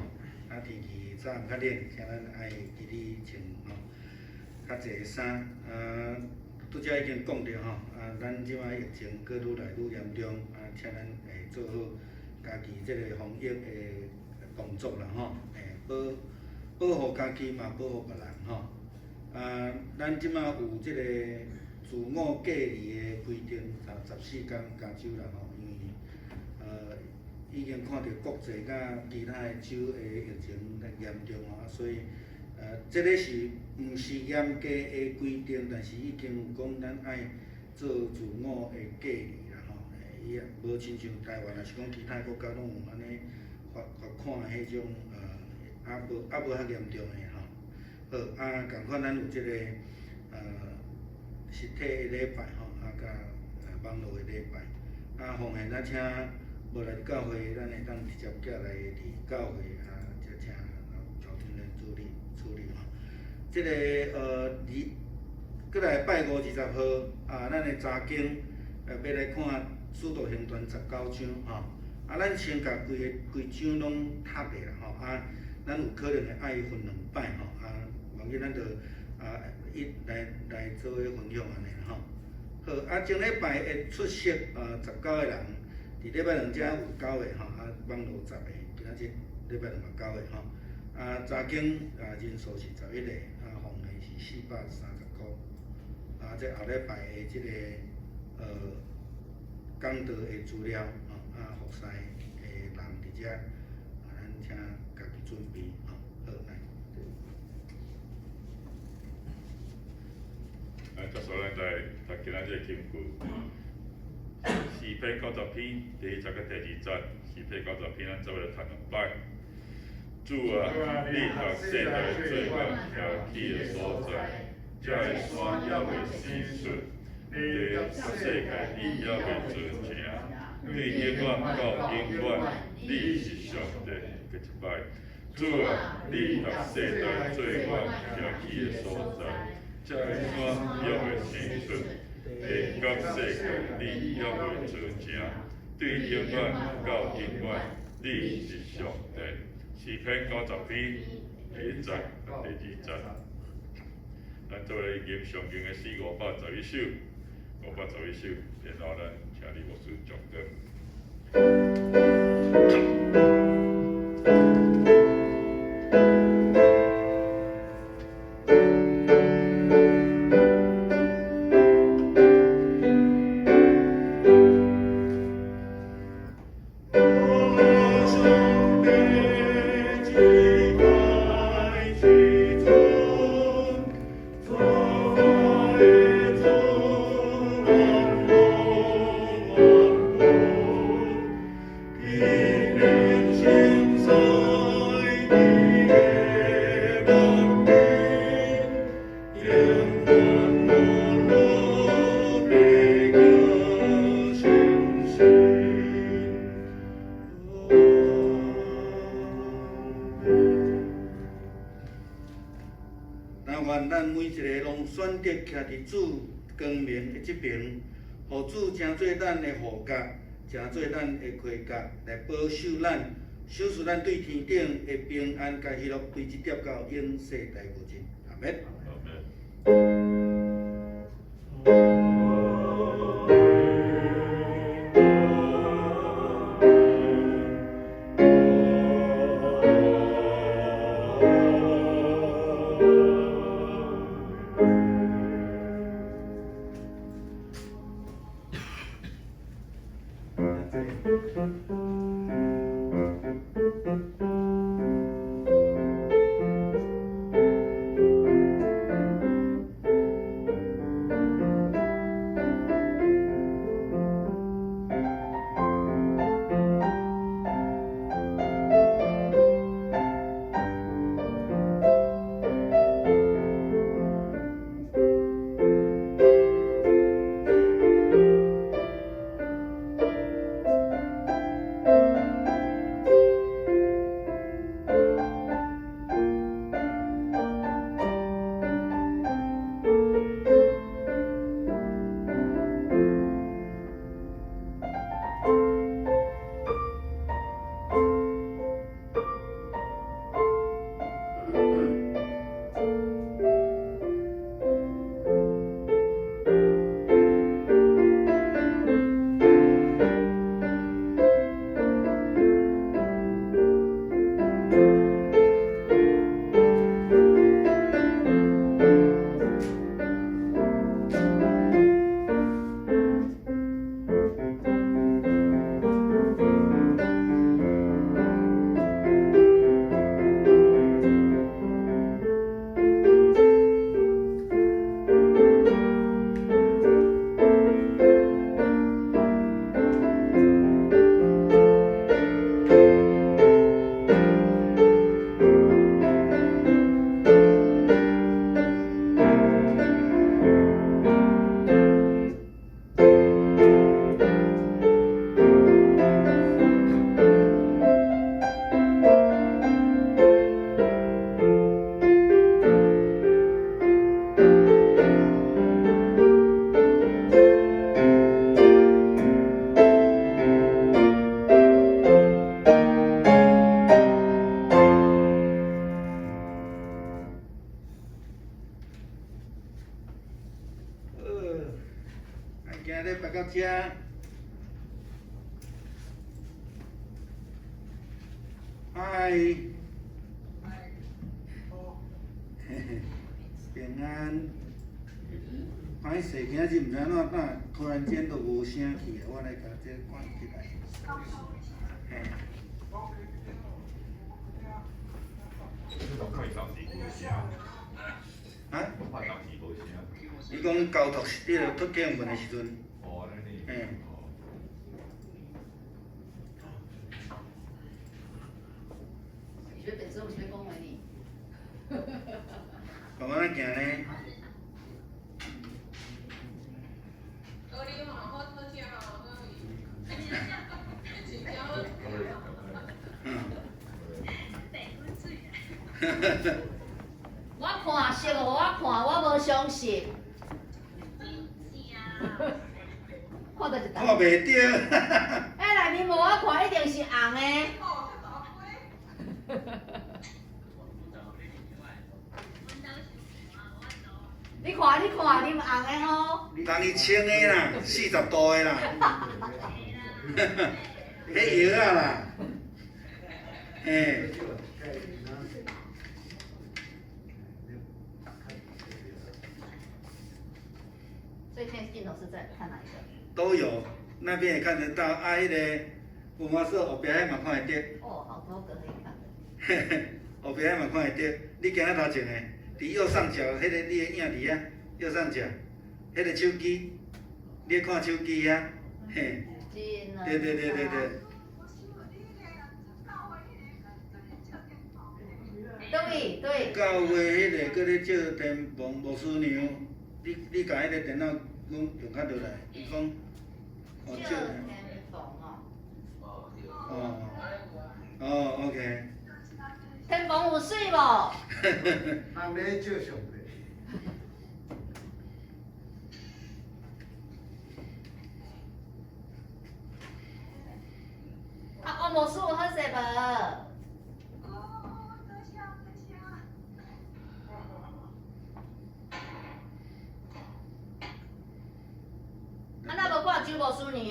啊天气早暗较冷，请咱爱记得穿吼较济衫。啊，拄才已经讲著吼，啊，咱这摆疫情阁愈来愈严重，啊，请咱会做好家己这个防疫的动作啦吼，会保护家己嘛，保护别人吼。啊，咱这摆有这个自我隔离的规定，14天加州啦吼，因为已经看著国际佮其他的州的疫情严重吼，啊，所以这个是毋是严格的规定，但是已经有讲咱爱做自我的隔离啦吼，伊也无亲像台湾，抑是讲其他国家拢有按呢罚罚款彼种犹无遐严重的吼。好，啊，仝款咱有这个实体的礼拜吼，啊，佮网路的礼拜，啊，奉献咱请无来教会，咱会当直接寄来伫教会啊，才请头天来处理处理吼。这个二，阁来拜五20号啊，咱的查经欲来看《使徒行传》19章吼。啊，咱先共规个规章拢读咧啦吼，啊，咱有可能会爱分两摆吼，啊，无要紧咱就啊一来来做伙分享按呢吼。好，啊，前礼拜会出席19个人。伫礼拜两遮有九个吼，啊，网路10个，今仔日礼拜两嘛九个吼。啊，查经啊人数是11个，啊，奉献是430块。啊，这后礼拜的这个讲道的资料吼，啊，服侍的人伫遮，啊，咱请家己准备吼，好来。来，接续咱来读今仔日的经句。诗篇90篇第1节到第2节，诗篇90篇，咱做伙来读两摆。主啊，你合世代做阮徛起的所在，这个山犹未生出，地世界你犹未做成，对永远到永远，你是上帝。阁一摆。主啊，你合世代做阮徛起的所在，這个山犹未生出，地到世界你犹未造成，對永遠到永遠，你是上帝。詩篇90篇第一節第二節，咱做來吟上經的詩511首，511首，然後咱請李牧師講道。但願咱每一个攏選擇徛佇主光明的這爿，予主成做咱的護甲，成做咱的盔甲，來保守咱，守持咱對天頂的平安佮喜樂，垂直疊到永世代無盡。阿們。阿們。好，今日拜到遮。嗨，平安。歹勢，今仔日毋知按怎哪，突然間就無聲去，我來共這關起來。嘿。啊？伊講交託是佇個讀經文的時陣。嘿。是欲變做，是欲講話呢？慢慢仔行呢。嗯。我看熟，予我看，我無相信。看到一看袂著。彼內面無我看，一定是紅的。你看，你看，啉紅的吼。人伊穿的啦，40度的啦。彼藥仔啦，嘿。所以現在鏡頭是在看哪一個？都有，那邊也看得到，啊，彼個有法說後壁彼嘛看會著。哦，好多個可以看。嘿嘿，後壁彼嘛看會著，你行到頭前的，佇右上角，彼個你的影佇遐，右上角，彼個手機，你咧看手機遐，嘿。對對對對對。對對。教會彼個閣咧借天蓬牧師娘，你共彼個電腦講用較落來，伊講，哦借。天蓬哦。哦。哦，OK。天蓬有媠無？人咧借上帝。啊，王牧師有好勢無？哦，多謝多謝。啊，若無看周牧師娘。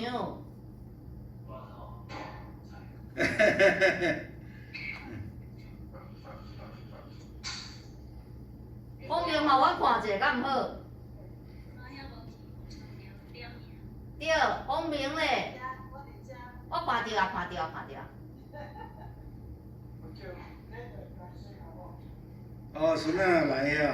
方明嘛，我看者敢毋好？對，方明咧。我看著啊，看著啊，看著啊。哦，孫仔來啊。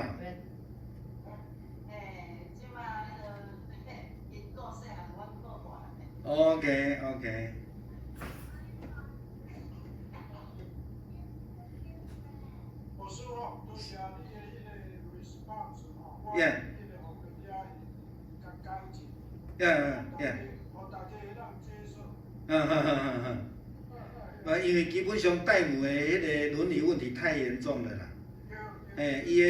OK OK。牧師吼，多謝你的彼個 response 吼，我 Yeah. 彼個予遮伊共改進。 Yeah. 予大家會當接受。嗯哼哼哼哼。啊，因為基本上代母的彼個倫理問題太嚴重了啦。嘿，伊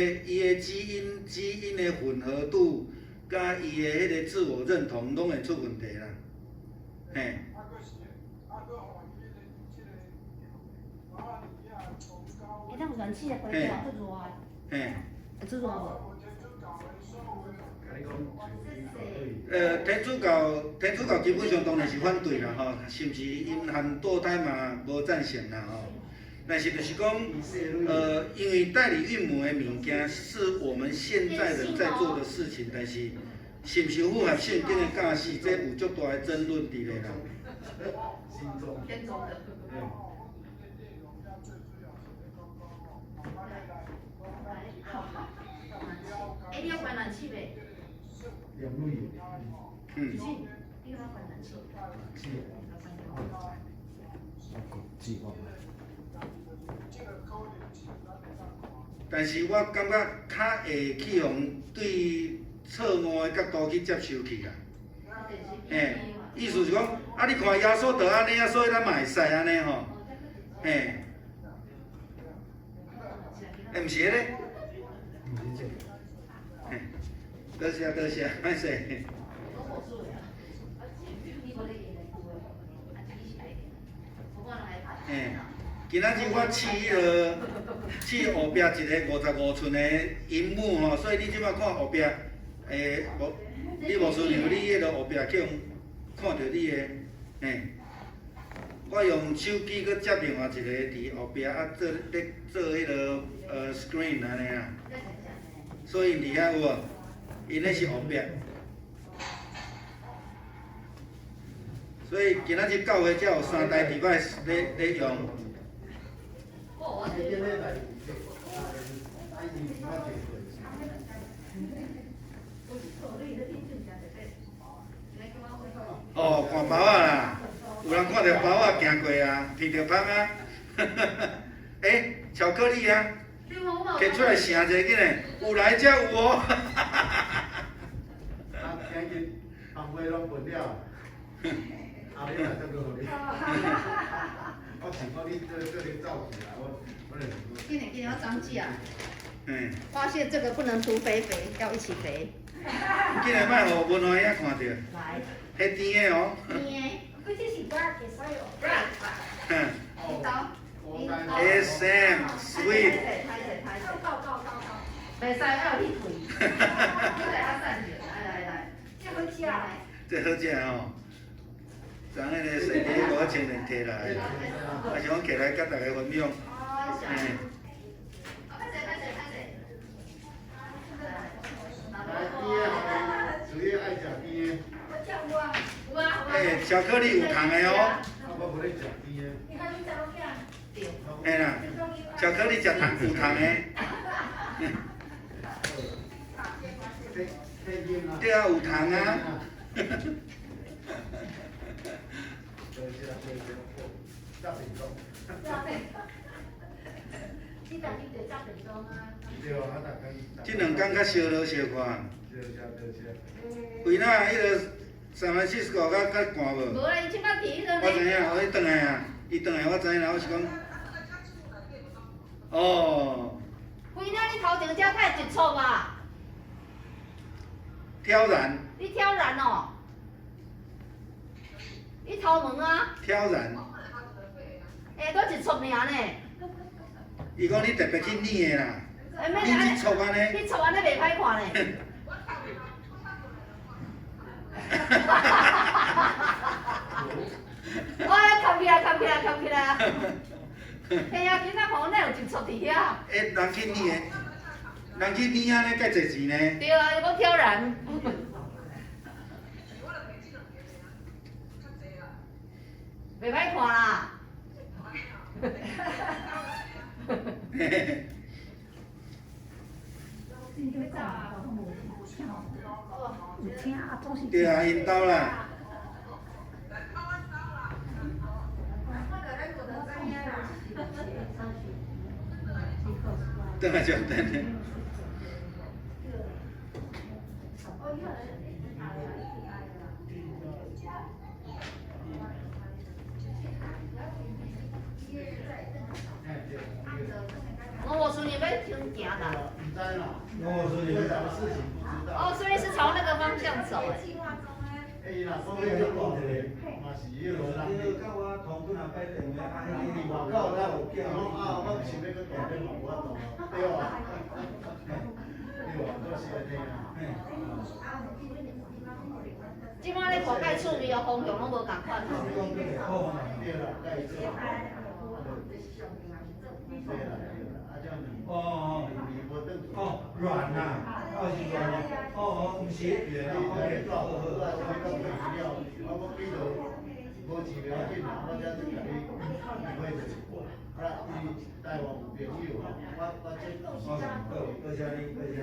的基因的混合度，佮伊的彼個自我認同，攏會出問題啦。嘿。啊，閣是，啊，閣吼，伊彼個這個馬來亞宗教。欸，咱有暖氣啊，關掉，足熱的。嘿。會足熱無？天主教基本上當然是反對啦吼，甚至𪜶含墮胎嘛無贊成啦吼。但是就是講，因為代理孕母的物件是我們現在人在做的事情，但是是毋是符合聖經的教示，這有足大的爭論佇咧啦。天主的。欸，你有關暖氣袂？嗯。你有關暖氣？但是我感覺較會去予對錯誤的角度去接受去啦。嘿，意思是講，啊，你看耶穌就按呢啊，所以咱嘛會使按呢吼。嘿。欸，毋是彼個。嘿，多謝多謝，歹勢。嘿，今仔日我試彼個，試後壁一個55寸的螢幕吼，所以你這擺看後壁，無，你無輸娘，你彼個後壁去予看著你的，嘿。我用手機閣接另外一個佇後壁啊做咧做彼個screen 按呢啦，所以佇遐有無？𪜶那是後壁。所以今仔日教會才有三台 device 咧用。哦，哦，看包仔啦，有人看著包仔行過啊，提著香啊，欸，巧克力啊，摕出來嘗者緊嘞，有來才有哦。啊，聽見紅花攏分了，阿你來得閣予你。我我想講你這這裡走起來，我就想講。今年今年要漲價。嗯。發現這個不能獨肥肥，要一起肥。今日莫予文華遐看著。來。彼甜的哦。甜的。佢這是 black 會使哦。 Black。哼。一刀。 S M sweet。夠夠夠夠。袂使愛有去開。你來較散者，來來來。這好食。這好食吼。昨昏个细弟無穿連摕來，啊是講摕來佮大家分享。嗯。來甜的，子月愛食甜的。我食有啊。有啊。欸，巧克力有糖的哦。啊，我無咧食甜的。你看你食攏對。嘿啦，巧克力食糖有糖的。對啊，有糖啊。多謝多謝，炸便當。炸便當。你逐日就炸便當啊？對啊，啊，逐工。這兩工較燒落小可。對對對。為哪彼個三藩市較較寒無？無啦，伊這擺佇彼個。我知影，我伊轉來啊，伊轉來我知影，我是講。哦。為哪你頭前遮太一撮啊？挑染。你挑染哦？你頭毛啊？挑染。欸，閣一撮爾呢。伊講你特別去染的啦。染一撮按呢？你撮按呢袂歹看呢。哈哈哈哈哈！我冚起來，冚起來，冚起來。嘿啊，今仔看哪有一撮佇遐？欸，人去染的，人去染按呢，蓋濟錢呢？對啊，伊講挑染。袂歹看啦。嘿嘿嘿。對啊，𪜶兜啦。轉來就等下。我說你欲先行啦。哦，所以是朝那個方向走。這擺咧看蓋厝邊的方向攏無仝款。哦哦哦，軟啊，哦是軟的，哦哦，毋是彼個哦，OK，好好。哦，好，多謝你，多謝。